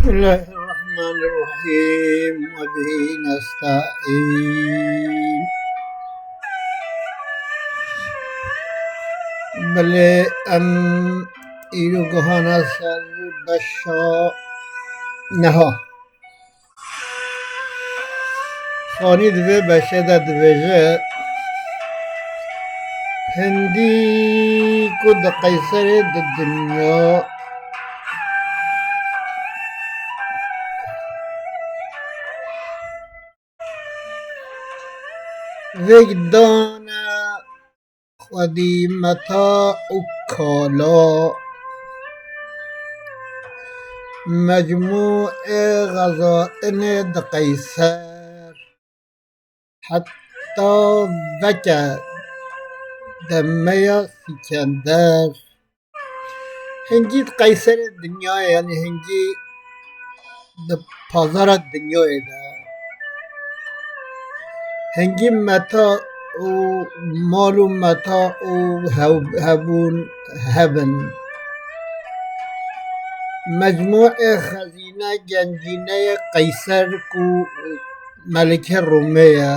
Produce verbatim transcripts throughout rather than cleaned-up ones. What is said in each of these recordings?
بسم الله الرحمن الرحيم، وبه نستعين. بلي أم إيرو جهانا سر بشا نها. Xanî di vê beşê de dibêje, hindî ku di Qeyserê di dinya vêk dane xwedî meta û kala, mecmûê xezainê di Qeyser, heta veke demeya Sîkender. Hingî di Qeyserê dinyayê, yanî hingî di pazara dinyayê de. Hingî meta û mal û meta û hew-, hebûn hebin. Mecmûê xezîne gencîneyê Qeyser ku Melikê Rûmê ye.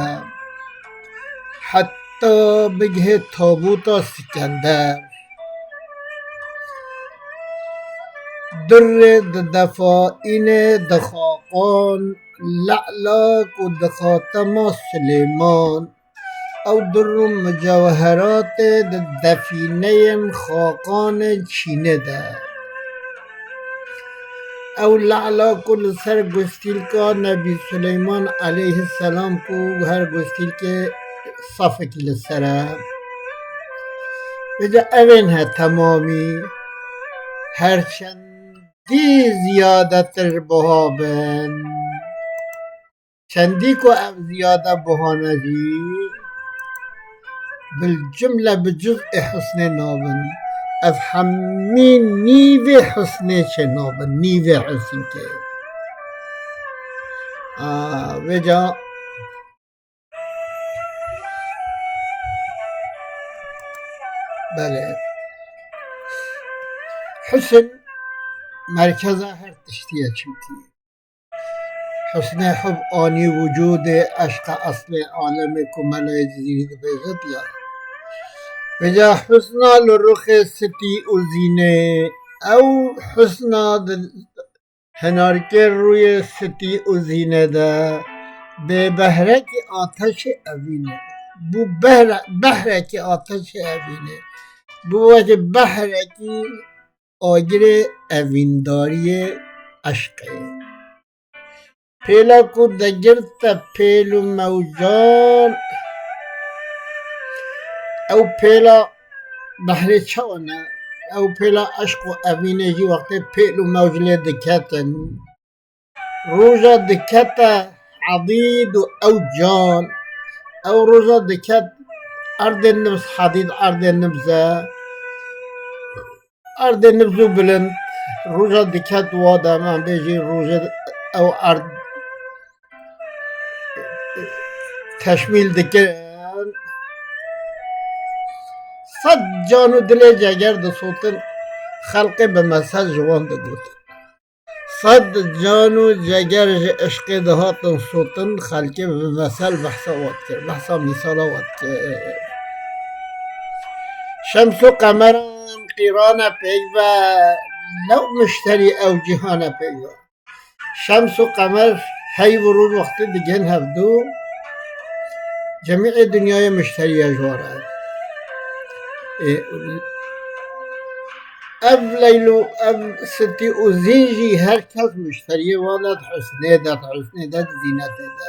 Heta bigihê tabûta Sikender. Durrê di defaînê di xaqan, le'la ku di xatema Silêman, ew durr û mucewheratê di defîneyên xaqanên Çînê de. Ew le'la ku li ser gustîlka Nebî Suleyman aleyhisselam ku her gustîlkê safekî li ser e. Vêca evên he temamî her çendî ziyadetir buha bin. Çendî ku ev ziyade buhane jî, bil cumle bi cuz'ê husnê nabin. Ev hemî nîvê husnê çê nabin, nîvê husnkê. A, vêca, belê. Husn merkeza her tiştî ye çimkî. Husnê hub anî wucûdê, eşqa eslê alemê ku Melayê Cizîrî dibêjit ya. Vêca husna li ruxê sitî û zînê, ew husna di hinarkê rûyê sitî û zînê de bê behrekî ateşê evînê. Bû behre-, behrekî ateşê evînê. Bû wekî behrekî agirê evîndariyê eşqê. Pêla ku degirte pêl û mewcan, ew pêla behrê çawa ne? Ew pêla eşq û evînê jî wextê pêl û mewc lê diketin. Roja dikete hedîd û ew can. Ew roja diket erdê nibz hedîd, erdê nibz e. Erdê nibz û bilind. Roja diket wa de, em bêjî rojê ew erd teşmîl dikirin. Sed can û dilê ceger disotin, xelqê bi mesel ji wan digotin. Sed can û ceger ji eşqê dihatin sotin, xelkê bi mesel behsa wan dikir, behsa mîsala wan dikir. Şems û qemeran qîrane peyve, lew mişterî ew cîhane peyve. Şems û qemer heyv û roj wextê digihên hevdu, cemîê dinyayê mişteriya ji wan re. Ê, ev leyl û ev sitî û zîn jî her kes mişteriyê wan e, di husnê de, di husnê de, di zînetê de.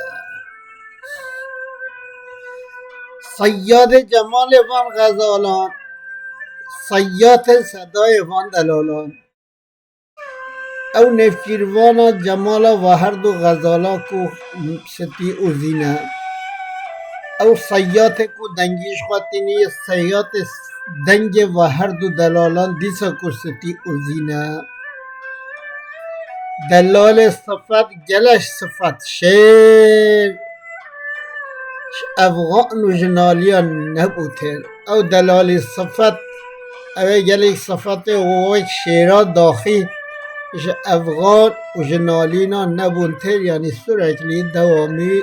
Seyyadê cemalê van xezalan, seyyatê sedayê van delalan. Ew nêvkîrvana cemala va her du xezala ku sitî û zîn e. Ew seyyatê ku dengî ji xwe tînî, seyyatê dengê va her du delalan dîsa ku sitî û zîn e. Delalê sifet gelek sifet şêr. Ji efxan û ji naliyan nebû têr. Ew delalî sifet, ew ê gelek sifetê wek şêra daxî, ji efxan û ji nalînan nebûn têr, yanî süreklî dewamî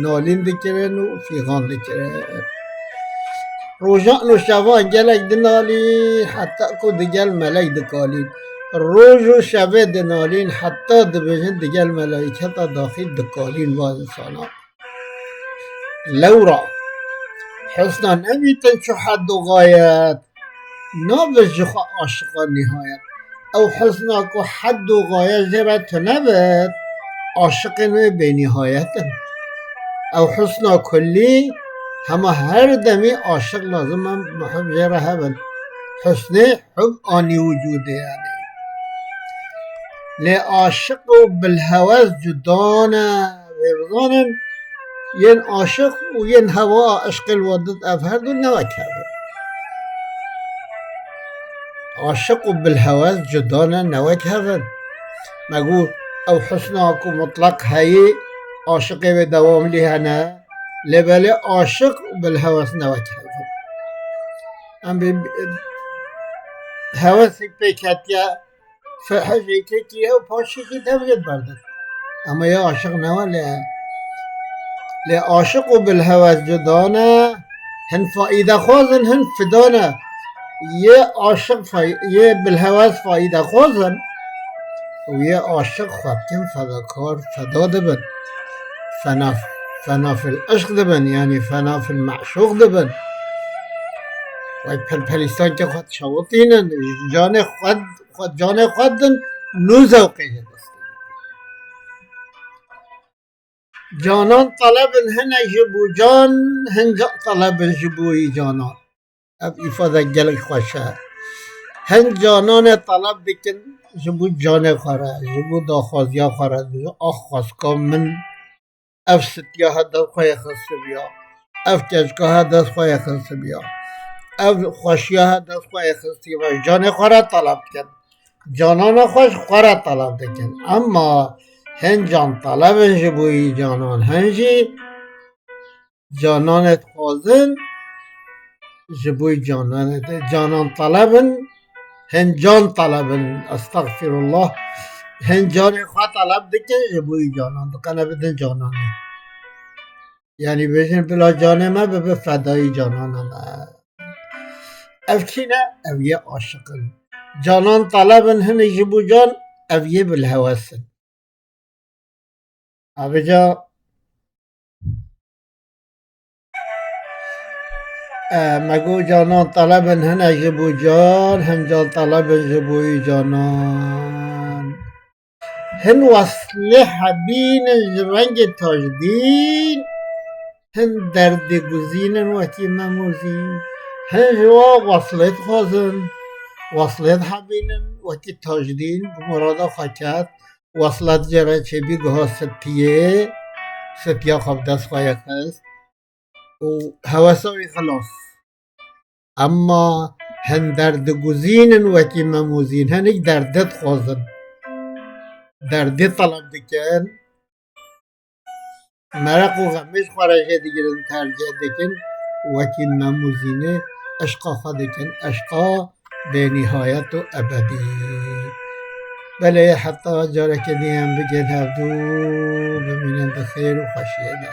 nalîn dikirin û fîxan dikirin. Rojan û şevan gelek dinalîn, heta ku digel melek dikalîn. Roj û şevê dinalîn, heta dibêjin digel melaîketa daxî dikalîn va insana. Lewra husna nebîtin çu hed û xayet, nabe ji xwe aşiqa nihayet. Ew husna ku hed û xayet jê re tunebit, aşiqên wê bênihayet in. Ew husna kullî, hema her demî aşiq lazim e muhib jê re hebin. Husnê hub anî wicûdê, yanî. Lê aşiq û bilhewes cuda ne. Wê bizanin, yên aşiq û yên hewa, eşqê li wadid, ev her du ne wek hev in. Aşiq û bilhewes cuda ne, ne wek hev in. Me got, ew husna ku mutlaq heyî, aşiqê wê dewamlî hene, lê belê aşiq û bilhewes ne wek hev in. Em bi, bi, hewesek pê ketiye, fe-, hejêkekî ye û paşê jî devgê berdin. Ama ya aşiq ne wele. Lê aşiq û bilhewes cuda ne, hin faîdexwaz in, hin fida ne. Yê aşiq fay-, yê bilhewes faîdexwaz in û yê aşiq xwe dikin fedakar, feda dibin. Fena, fena fil eşq dibin, yanî fena fil meşûq dibin. Wek pelpelîstankê xwe dişewitînin, canê xwe, xwe, canê xwe din nû zewqê jê dest. Canan teleb in, hinek ji bo can, hin can teleb in ji bo yî canan. Ev îfade gelek xweş e. Hin cananê teleb dikin ji bo canê xwe re, ji bo daxwaziya xwe re, dibêje, ax xwezka min, ev sitiya he dest xwe yê xistibiya, ev keçika he dest xwe yê xistibiya, ev xweşiya he dest xwe yê xistibiya, canê xwe re teleb dikin. Canana xwe ji xwe re teleb dikin. Emma hin can teleb in ji bo yî canan, hin jî cananê dixwazin ji bo yî cananê di-, canan teleb in, hin can teleb in. Estexfirullah. Hin canê xwe teleb dikin ji bo yî canan. Diqene bidin cananê. Yanî bêjin, bila canê me bibe fedayî canana me. Ev kî ne? Ev yê aşiq in. Canan teleb in, hinê ji bo can, ev yê bilhewes in. Abeca, e, me got canan teleb in, hine ji bo can, hin can teleb in ji bo yî canan. Hin weslê hebîn in ji rengê tajdîn, hin derdê guzîn in wekî Mem û Zîn. Hin ji wan weslê dixwazin, weslê dihebînin wekî tajdîn, bi murada xwe ket. Weslet jê re çêbî, guha sitiyê, sitiya xwe bi dest xwe yê xist û hewesa wî xilas. Emma hin derd diguzînin wekî Mem û Zîn, hinek derdê dixwazin. Derdê teleb dikin. Meraq û xemê ji xwe re jê digirin, tercih dikin. Wekî Mem û Zînê eşqa xwe dikin. Eşqa bênîhayet û ebedî. Belê, heta carekê din em bigihên hevdû, bimînin bi xêr û xweşiyê de.